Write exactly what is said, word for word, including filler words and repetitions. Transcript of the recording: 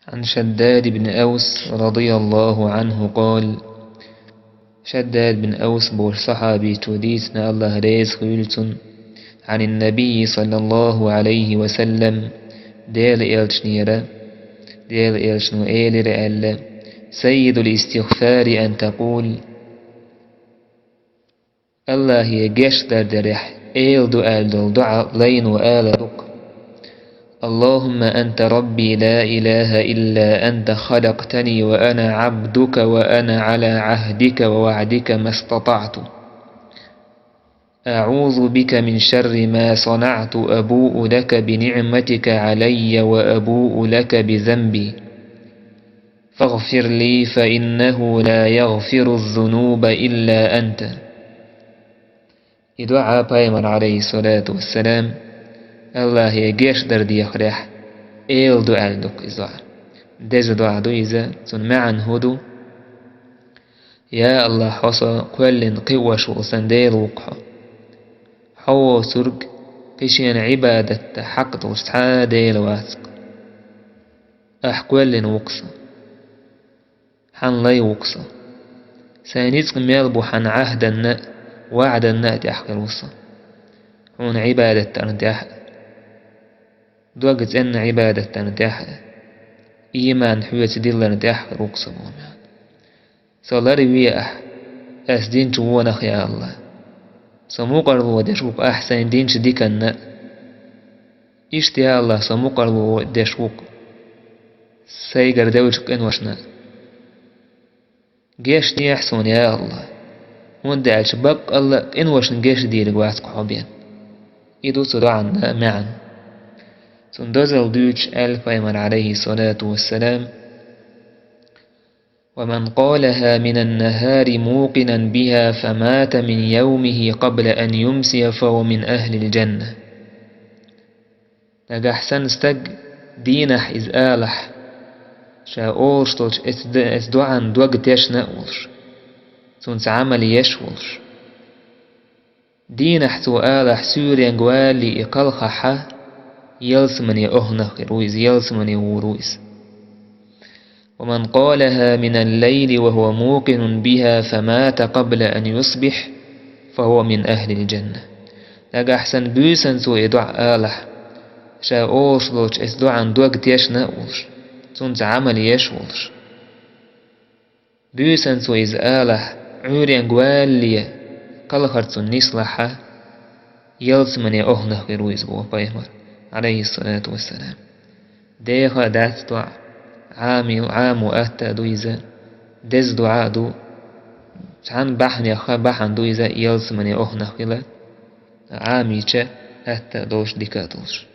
عن شداد بن أوس رضي الله عنه قال: Шаддад бин Авс бохучу сахьабичо дийцина, АллахӀ реза хуьлда цунна, عن النبي صلى الله عليه وسلم, Делан элчанера, Делан элчано элира аьлла: سيد الاستغفار أن تقول, АллахӀе гечдар дарехь эла ду аьлла долу доӀа лайно ала ду-кх: اللهم أنت ربي لا إله إلا أنت خلقتني وأنا عبدك وأنا على عهدك ووعدك ما استطعت. أعوذ بك من شر ما صنعت، أبوء لك بنعمتك علي وأبوء لك بذنبي، فاغفر لي فإنه لا يغفر الذنوب إلا أنت. И доӀа пайхамар, Ӏалайхиссалату вассалам, АллахӀе гечдар дехарехь, эла ду аьлла ду-кх иза доӀа. Деза доӀа ду иза, цуьнан маьӀна хӀун ду? Я АллахӀ, хьо со кхоьллина кхиош волу сан Дела ву-кх хьо. Хьо воцург кхин шена Ӏибадатта хьакъ долуш цхьа а Дела вац-кх. Ахь кхоьллина ву-кх со. Хьан лай ву-кх со. Сайн ницкъ мел бу хьан Ӏахданна а, ваӀданна а тӀехь хир ву со. Хьуна Ӏибадат дарна тӀехь а, дог цӀенна Ӏибадат дарна тӀехь а, ийман хьоьца дилларна тӀехь а хир ву-кх со, боху маьӀна. Со ларве ахь ас динчу вонах, я АллахӀ. Со мукъарло деш ву-кх ахь сайн динчу диканна а. Иштта, я АллахӀ, со мукъарло деш ву-кх сайгара девллачу къиношна а. Гечдехьа суна, я АллахӀ, хӀунда аьлча баккъалла а къиношна гечдийриг вац-кх хьо бен. И ду цу доӀанна маьӀна. Цунна дозалла дуьйцуш аьлла пайхамар, Ӏалайхиссалату вассалам: ومن قالها من النهار موقنا بها فمات من يومه قبل أن يمسي فهو من أهل الجنة. Нагахь санна стаг дийнахь иза алахь, ша олуш долчу эц-, эц доӀан дог тешна а волуш, цунца Ӏамал еш а волуш. Дийнахь цо алахь суьйренга валале и кхалхахь, ялсамане охӀнах хир ву иза, ялсамане вур ву иза. ومن قالها من الليل وهو موقن بها فمات قبل أن يصبح فهو من أهل الجنة. Нагахь санна буьйсанна цо и доӀа алахь, ша олуш долчу эц доӀан дог тешна а волуш, цунца Ӏамал еш а волуш. Буьйсанна цо иза алахь, Ӏуьйренга валале кхалхар цунна нислахь, ялсамане охӀнах хир ву иза, боху пайхамар, Ӏалайхиссалату вассалам. Деха а дац доӀа, Ӏамил-, Ӏамо атта а ду иза, деза доӀа а ду, цхьана бахьанех бахьана ду иза ялсамане охӀнах хила, Ӏамийча атта а долуш, дика а долуш.